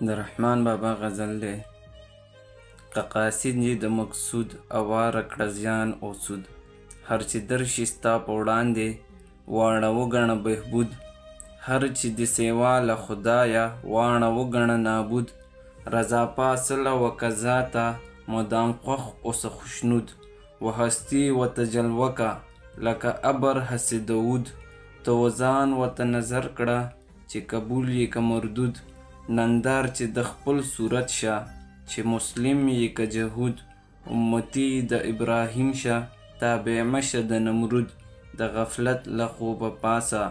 د رحمان بابا غزل دی. که قاصد یې د مقصود اواره کړه زیان او سود. هر چې درشي ستا په وړاندې واڼه وګڼه بهبود. هر چې دې سیوا له خدایه واڼه وګڼه نابود. رضا پاڅله و قضا ته مدام خوښ اوسه خوشنود. و هستي و تجلوه که لکه ابر هسې د عود. ته و ځان ورته نظر کړه چې قبول یې که مردود. نندار چې د خپل صورت شه چې مسلم یې که جهود. امتي د ابراهیم شه تابع مه شه د نمرود. د غفلت له خوبه پاڅه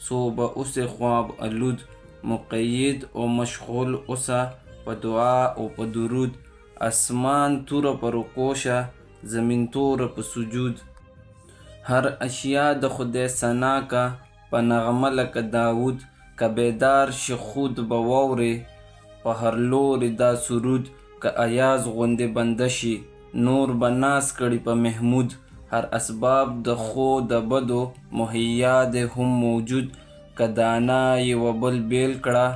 څو به اوسې خواب الود. مقید او مشغول اوسه په دعا او په درود. اسمان توره په رکوع شه زمین توره په سجود. هر اشیا د خدای ثنا که په نغمه لکه داود. که بیدار شې خود به واورې په هر لورې دا سرود. که ایاز غوندې بنده شي نور به ناز کړي په محمود. هر اسباب د ښو د بدو مهیا دی هم موجود. که دانا یې وه بل بیل کړه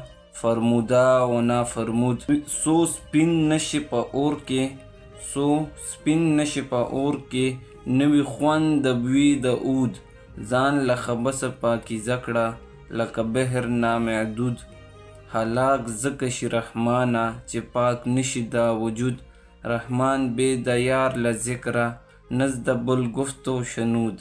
فرموده و نافرمود. څو سپین نه شي په اور کې څو سپین نه شي په اور کې نه وي خوند د بوي د عود. ځان له خبثه پاکیزه کړه لکه بحر نامعدود. هلاک ځکه شي رحمانه چې پاک نه شي دا وجود. رحمان بې د یار له ذکره نه زده بل ګفت و شنود.